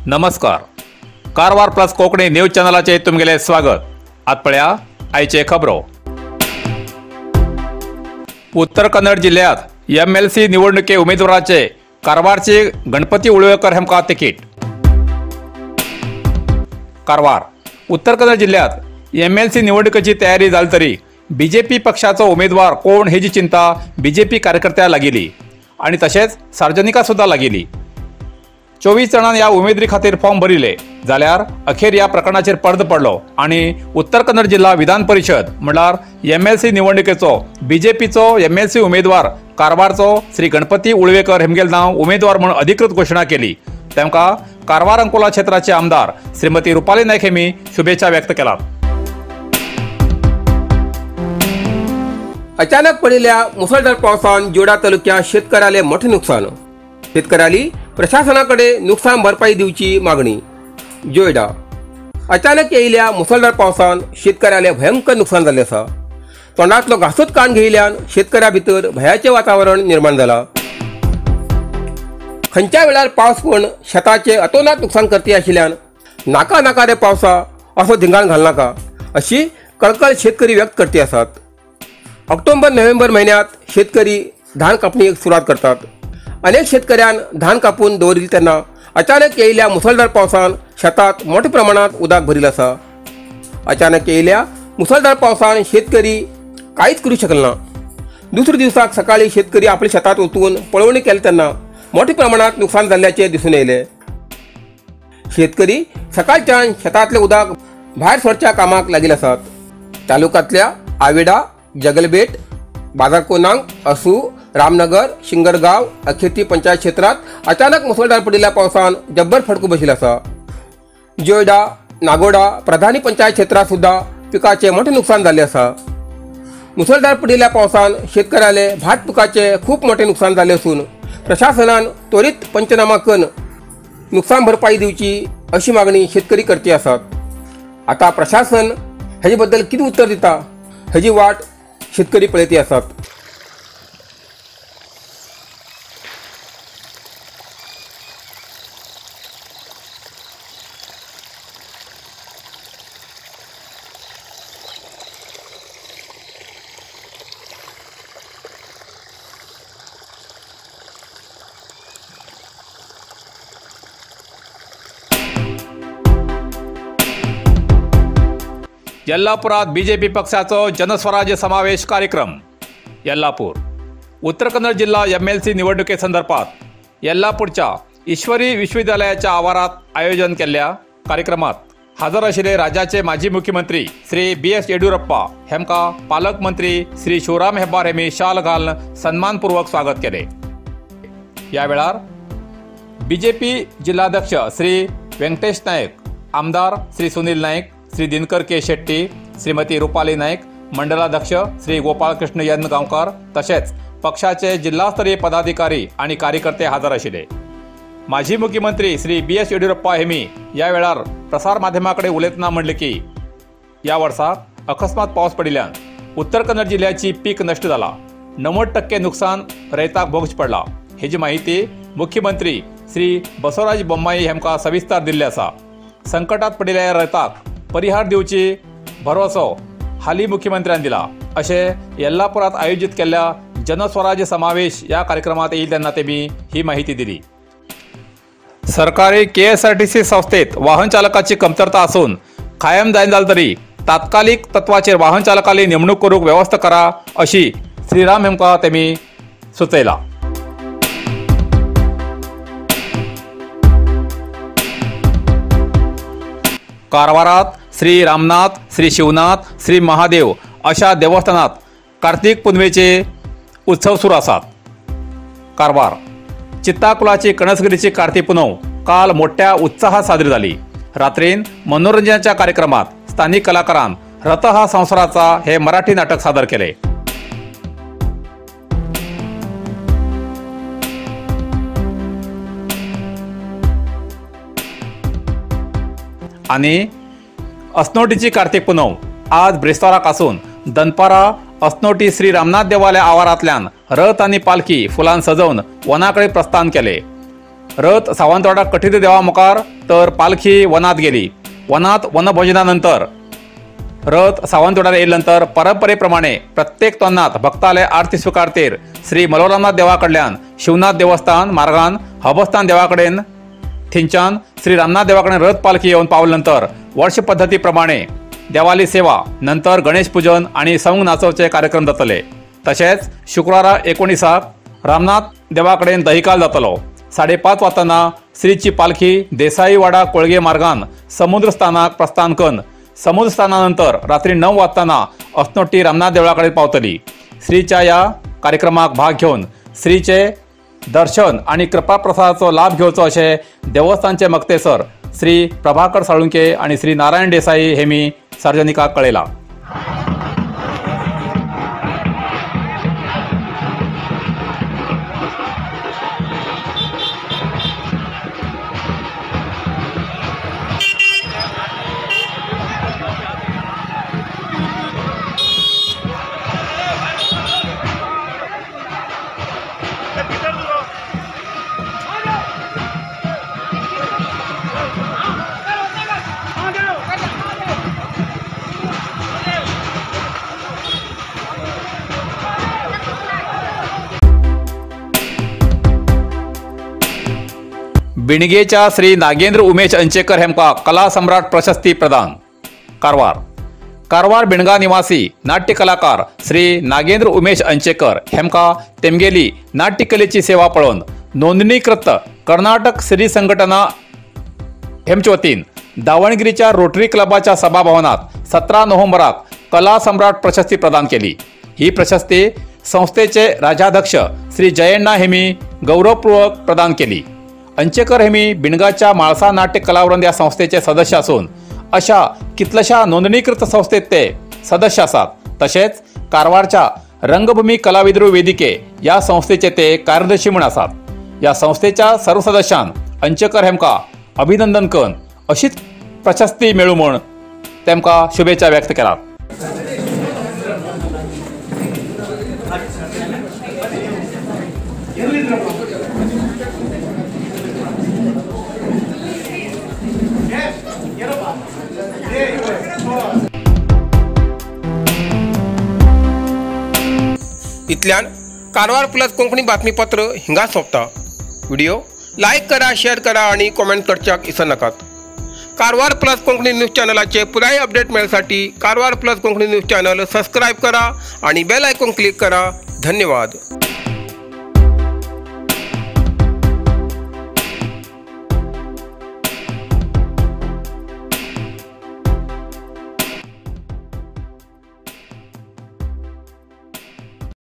नमस्कार, Karwar plus Konkani news चॅनलाचे तुमगेले स्वागत. आत पळया आयचे खबरो. उत्तर कन्नड जिल्ह्यात MLC निवडणुके उमेदवाराचे कारवारचे गणपती उळवेकर हेमका तिकीट. कारवार उत्तर कन्नड जिल्ह्यात MLC निवडणुकीची तयारी जाली तरी बीजेपी पक्षाचो उमेदवार कोण हेजी चिंता बीजेपी कार्यकर्त्या लागिली आणि तशेंच सार्वजनिका सुद्धा लागिली. 24 जाणांनी ह्या उमेदवारी खातीर फॉर्म भरिले जाल्यार अखेर ह्या प्रकरणाचेर पडदो पडलो आनी उत्तर कन्नड जिल्हा विधान परिशद म्हणल्यार MLC निवडणुकेचो बीजेपीचो MLC उमेदवार कारवारचो श्री गणपती उळवेकर हेमगेल नांव उमेदवार म्हणून अधिकृत घोशणा केली. तांकां कारवार अंकोला क्षेत्राचे आमदार श्रीमती रुपाली नायक हेमी शुभेच्छा व्यक्त केला. अचानक पडिल्ल्या मुसळधार पावसान जोडा तालुक्यात शेतकऱ्याले मोठे नुकसान. शेतकऱ्यांनी प्रशासनाकडे नुकसान भरपाई दिवची मागणी. जोयडा अचानक येयल्या मुसळधार पावसान शेतकऱ्याले भयंकर नुकसान जाल्लें आसा. तोंडांतलो घासूच काण घेयल्यान शेतकऱ्या भितर भयाचें वातावरण निर्माण जाला. खंयच्या वेळार पावस पण शेताचें अतोनात नुकसान करती आशिल्ल्यान नाका नाका रे पावसा असो धिंगाण घालनाका अशी कळकळ शेतकरी व्यक्त करती आसात. ऑक्टोबर नोव्हेंबर म्हयन्यांत शेतकरी धान कापणीक सुरवात करतात. अनेक शेतकऱ्यान धान कापून दवरिल्लें तेन्ना अचानक येयल्या मुसळधार पावसान शेतात मोठ्या प्रमाणात उदक भरिल्लें आसा. अचानक येयल्या मुसळधार पावसान शेतकरी कांयच करूं शकले ना. दुसऱ्या दिवसाक सकाळी शेतकरी आपल्या शेतात वचून पळोवणी केली तेन्ना मोठ्या प्रमाणात नुकसान जाल्ल्याचें दिसून येयलें. शेतकरी सकाळच्यान शेतांतलें उदक भायर सोडच्या कामाक लागिल्ले आसात. तालुक्यांतल्या आवेडा, जगलबेट, बाजारकोनांग, असू, रामनगर, शिंगरगाव, अखेती पंचायत क्षेत्रात अचानक मुसळधार पडिल्ल्या पावसान जब्बर फडको बशिल्लो आसा. जोयडा, नागोडा, प्रधानी पंचायत क्षेत्रात सुद्धा पिकाचे मोठे नुकसान जाल्लें आसा. मुसळधार पडिल्ल्या पावसान शेतकऱ्याले भात पिकाचे खूप मोठे नुकसान जाल्लें आसून प्रशासनान त्वरित पंचनामा करून नुकसान भरपाई दिवची अशी मागणी शेतकरी करती आसात. आता प्रशासन हेजे बद्दल कितें उत्तर दिता हेजी वाट शेतकरी पळयती आसात. यल्लापुरात बीजेपी पक्षाचो जनस्वराज्य समावेश कार्यक्रम. यल्लापूर उत्तर कन्नड जिल्हा MLC निवडणुके संदर्भात यल्लापूरच्या ईश्वरी विश्वविद्यालयाच्या आवारात आयोजन केल्ल्या कार्यक्रमात हजर आशिल्ले राज्याचे माजी मुख्यमंत्री श्री BS Yediyurappa हेमका पालकमंत्री श्री शिवराम हेब्बार हेमी शाल घालून सन्मानपूर्वक स्वागत केले. या वेळार बीजेपी जिल्हाध्यक्ष श्री व्यंकटेश नायक, आमदार श्री सुनील नायक, श्री दिनकर के शेट्टी, श्रीमती रुपाली नायक, मंडलाध्यक्ष श्री गोपाळकृष्ण एन गांवकर तसेच पक्षाचे जिल्हास्तरीय पदाधिकारी आणि कार्यकर्ते हजर आशिल्ले. माजी मुख्यमंत्री श्री BS Yediyurappa हेमी या वेळार प्रसार माध्यमाकडे उलयतना म्हणले की या वर्सा अकस्मात पावस पडिल्ल्यान उत्तर कन्नड जिल्ह्याची पीक नष्ट जाला. 90% नुकसान रयताक भोगचें पडला. हेजी माहिती मुख्यमंत्री श्री बसवराज बोम्माई हेमकां सविस्तर दिल्ली आसा. संकटात पडिल्ल्या रयताक परिहार दिवची भरवसो हाली मुख्यमंत्र्यान दिला अशें यल्लापुरात आयोजित केल्ल्या जनस्वराज्य समावेश या कार्यक्रमात येईल तेन्ना तेमी ही माहिती दिली. सरकारी KSRTC संस्थेत वाहन चालकाची कमतरता आसून कायम जायना जालें तरी तात्कालिक तत्वाचेर वाहन चालकाली नेमणूक करूंक व्यवस्था करा अशी श्रीराम हेमकां तेमी सुचयला. कारवारात श्री रामनाथ, श्री शिवनाथ, श्री महादेव अशा देवस्थानात कार्तिक पुनवेचे उत्सव सुरू आसात. कारवार चित्ताकुलाची कणसगिरीची कार्तिक पुनव काल मोठ्या उत्साहात साजरी झाली. रात्रीन मनोरंजनाच्या कार्यक्रमात स्थानिक कलाकारान रथ हा संसाराचा हे मराठी नाटक सादर केले. आणि असनोटीची कार्तिक पुनव आज ब्रेस्ताराक आसून दनपारा असनोटी श्री रामनाथ देवालय आवारांतल्यान रथ आनी पालखी फुलान सजोवन वनाकडे प्रस्थान केले. रथ सावंतवाडा कठीत देवा मुखार तर पालखी वनात गेली. वनात वनभोजनानंतर रथ सावंतवाड्यार येयले नंतर परंपरेप्रमाणे प्रत्येक तोन्नात भक्ताले आरती स्विकारतेर श्री मलोरामनाथ देवा कडल्यान शिवनाथ देवस्थान मार्गान हबस्थान देवा कडेन थंयच्यान श्री रामनाथ देवा कडेन रथ पालखी येवन पावले नंतर वर्ष पद्दती प्रमाणे देवाली सेवा नंतर गणेश पूजन आनी सवंग नाचोवचे कार्यक्रम जातले. तशेंच शुक्रारा 19 रामनाथ देवा कडेन दहीकाल जातलो. 5:30 वाजताना श्रीची पालखी देसाईवाडा कोळगे मार्गान समुद्रस्थानाक प्रस्थान करून समुद्रस्थानानंतर रात्री 9 वाजताना अस्नोटी रामनाथ देवळा कडेन पावतली. श्रीच्या ह्या कार्यक्रमाक भाग घेवन श्रीचे दर्शन आनी कृपाप्रसादाचो लाभ घेवचो अशें देवस्थानचे मक्तेसर श्री प्रभाकर साळुंके आनी श्री नारायण देसाई हेमी सार्वजनिकाक कळयलां. बिणगेच्या श्री नागेंद्र उमेश अंचेकर हेमका कला सम्राट प्रशस्ती प्रदान. कारवार कारवार बिणगा निवासी नाट्य कलाकार श्री नागेंद्र उमेश अंचेकर हेमका तेमगेली नाट्यकलेची सेवा पळोवन नोंदणीकृत कर्नाटक श्री संघटना हेमचे वतीन दावणगिरीच्या रोटरी क्लबाच्या सभाभवनात 17 नोव्हेंबराक कला सम्राट प्रशस्ती प्रदान केली. ही प्रशस्ती संस्थेचे राजाध्यक्ष श्री जयण्णा हेमी गौरवपूर्वक प्रदान केली. अंचेकर हेमी बिणगाच्या म्हाळसा नाट्य कलावृंद या संस्थेचे सदस्य असून अशा कितलशा नोंदणीकृत संस्थेत ते सदस्य आसात. तशेंच कारवारच्या रंगभूमी कलाविद्रू वेदिके या संस्थेचे ते कार्यदर्शी म्हूण आसात. या संस्थेच्या सर्व सदस्यान अंचेकर हेमका अभिनंदन करून अशीच प्रशस्ती मेळू म्हूण तेमकां शुभेच्छा व्यक्त केलात. इतल्यान कारवार प्लस कोंकणी बातमीपत्र हिंगा सोंपता. व्हिडिओ लायक करा, शेअर करा आणि कॉमेंट करच्याक विसरनाकात. कारवार प्लस कोंकणी न्यूज चॅनलाचे पुराय update मेळसाठी Karwar plus Konkani news channel subscribe करा आणि बेल आयकॉन क्लिक करा. धन्यवाद.